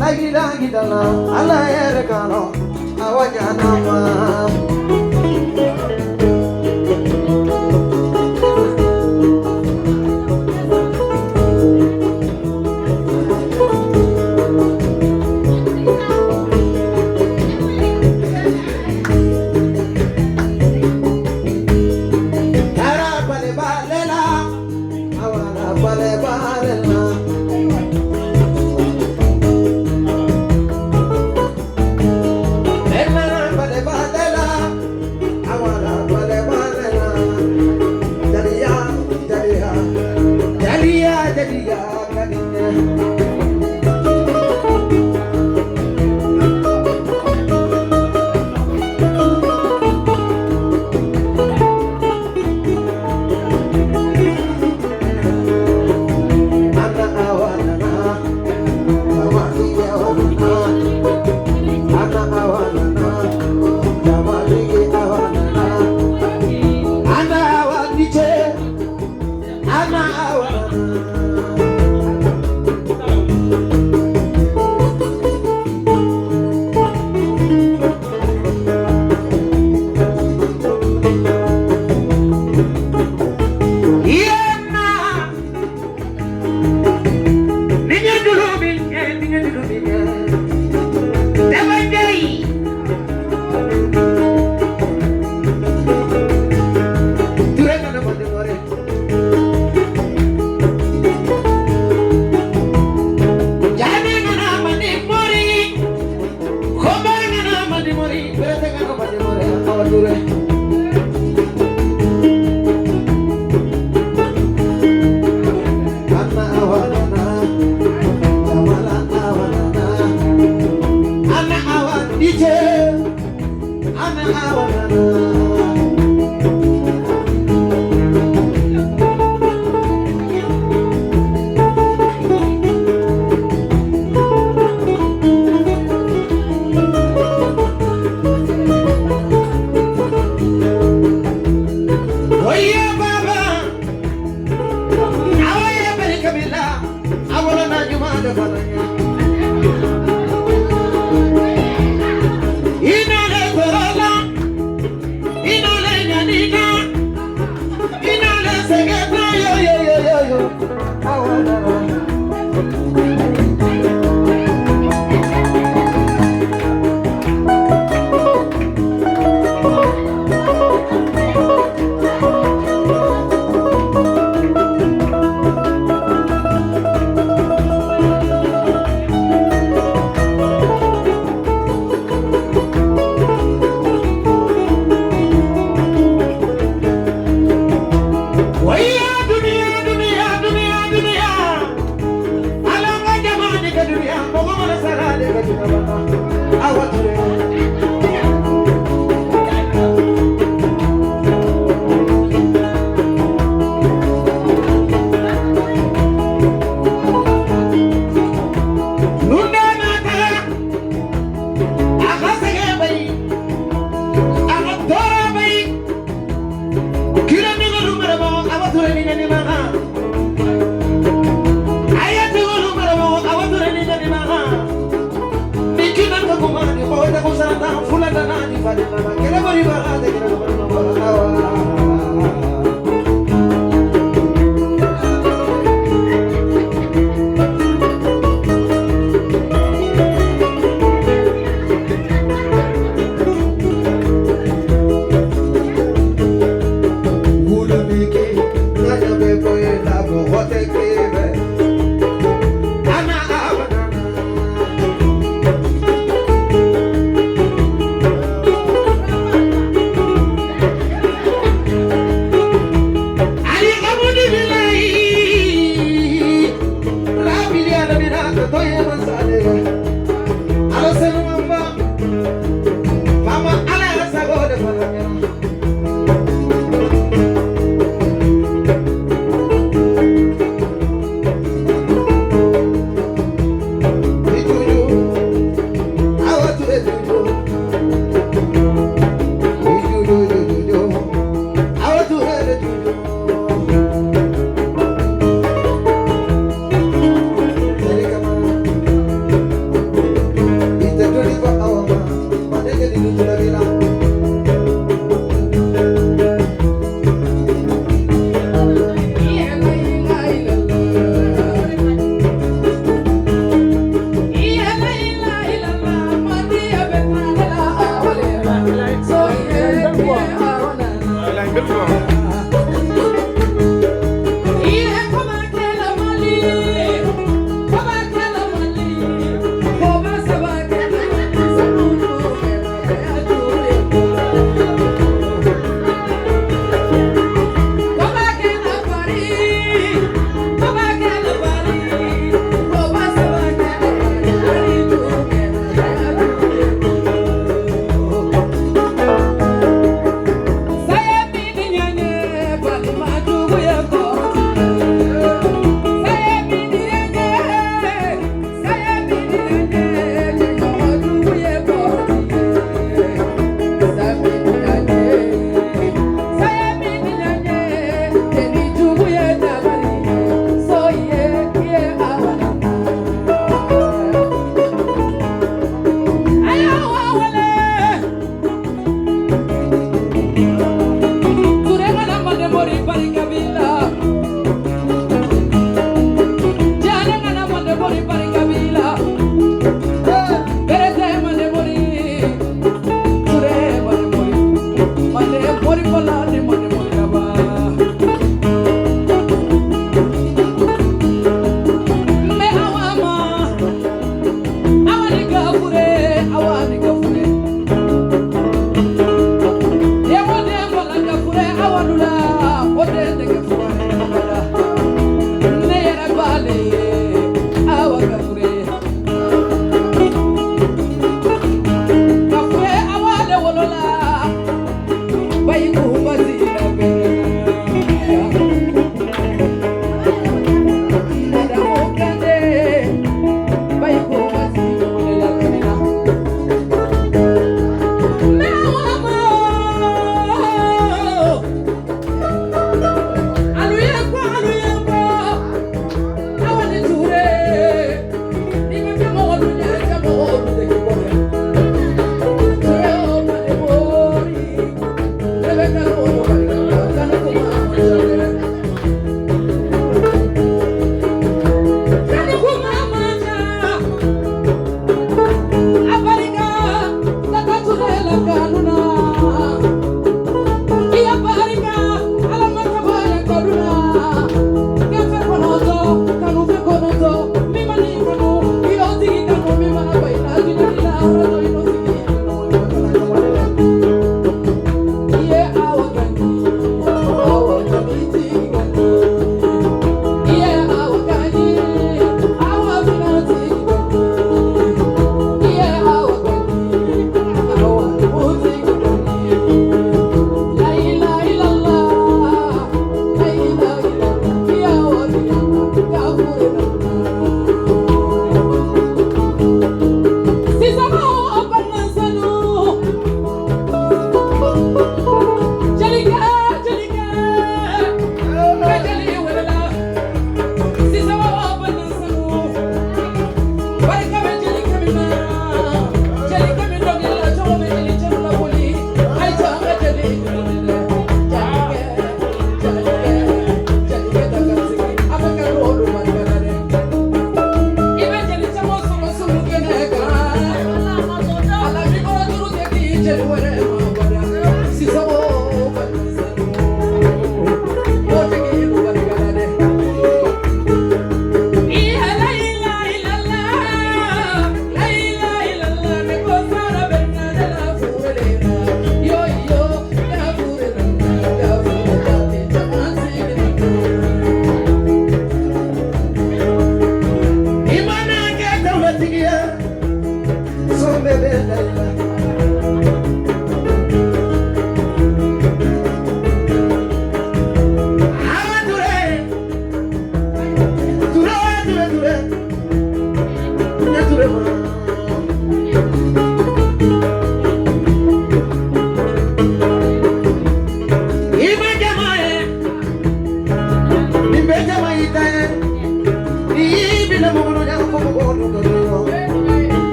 Lagida ala yɛrɛ kanu awa ɲanama. Tara bale bale la, awa la bale bale la.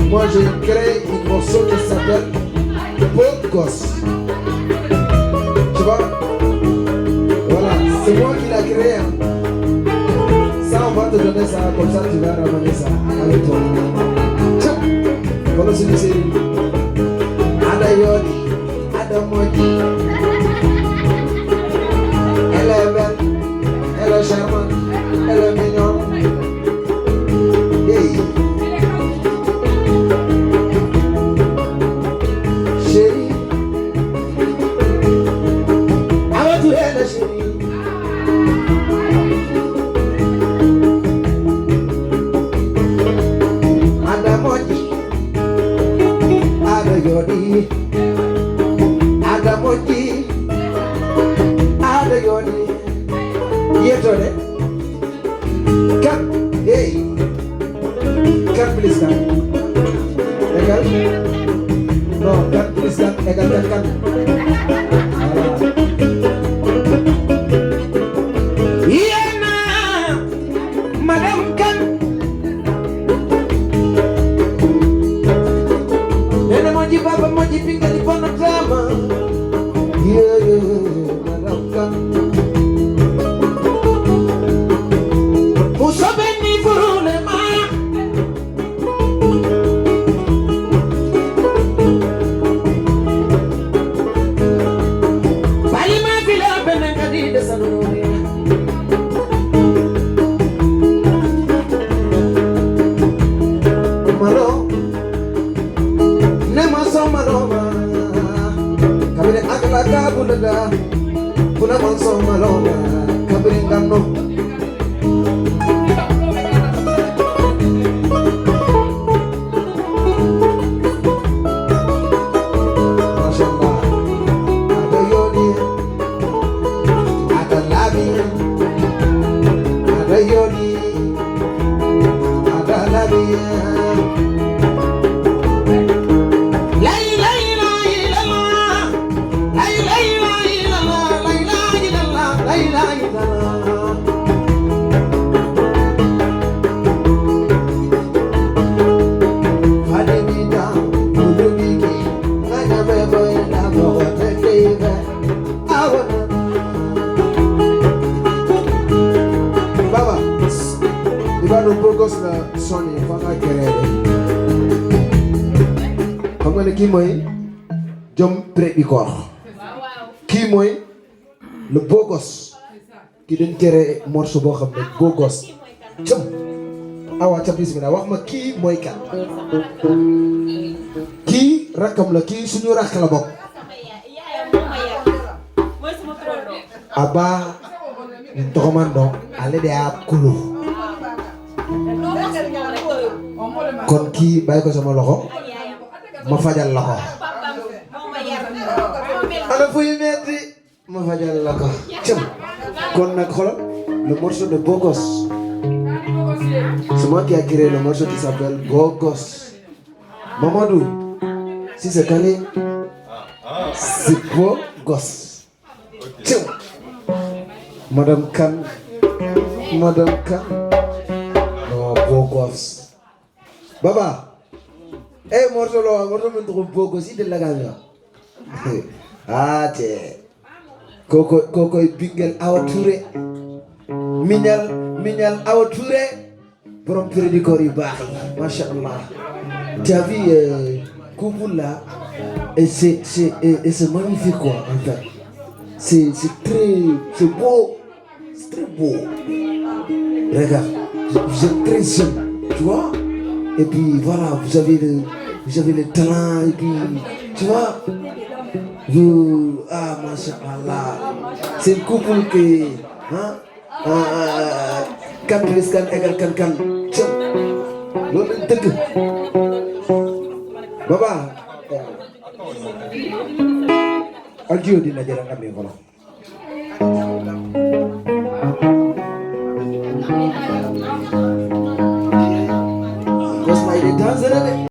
Moi, j'ai créé une morceau qui s'appelle Beau Gosse. Tu vois? Voilà, c'est moi qui l'ai créé. Hein. Ça, on va te donner ça, comme ça tu vas ramener ça avec toi. Tiens, voilà, c'est Adayoni, Adamoji. Elle est belle, elle est charmante, elle est mignonne. Hey. Chérie, avant tout elle est chérie. Adamoji, Adayoni, Adamoji, Adayoni. Yetone. Come, hey, come please come. Egal? No, come please come. Egal, come, come. Yana, Madame Kan. Nene moji baba moji pinga di pono drama. Yeah, yeah, Madame Kan. Ka bulada kuna manso malona kabringano. Mashallah. Ada yoni, ada labi, ada yoni, ada labi. La ilaha illallah, la ilaha illallah, la ilaha illallah, la ilaha illallah. Fadimita, Ulubiki, Nanya Boy, Namo, Tekive, Awana. Baba, i b'a dɔn beau gosse la sɔnni f'an ka gɛrɛ dɛ. Xam nga ne kii mooy Jom Prédicor, kii mooy le beau gosse ki dañ tere morceau boo xam ne beau gosse cëm awa ca. Bismillah, wax ma kii mooy kan. Kii rakkam la, kii suñu rakk la bokk. Aba n tɔgɔman dɔn, ale de y'a kolo. Kon kii bàyyi ko sama loxo, ma fajal la ko. Ana fuy metti, ma fajal la ko cëm. Kon nag xoolal le morceau de beau gosse. C'est moi qui a créé le morceau qui s'appelle Beau Gosse. Mamadou, si c'est calé, c'est beau gosse. Cëm. Madame Kane, Madame Kane, non, beau gosse. Baba, eh, morceau la, morceau min tɔgɔ beau gosse, i delila k'a mɛn wa? Ah cɛ, koko kokoy bingel Awa Touré, miñal miñal Awa Touré, borom prédicor yu baax yi, macha Allah. Tu as vu couple là, et c'est et c'est magnifique quoi. En fait, c'est très, c'est beau, c'est très beau. Regarde, vous êtes très jeune, tu vois, et puis voilà, vous avez le talent et puis tu vois, vous, ah, mashallah, c'est un couple qui, hein, kan plus kan égal kan kan. Cëm, loolu lañ dëgg. Baba aljiyo dina jëla nga mi xolo.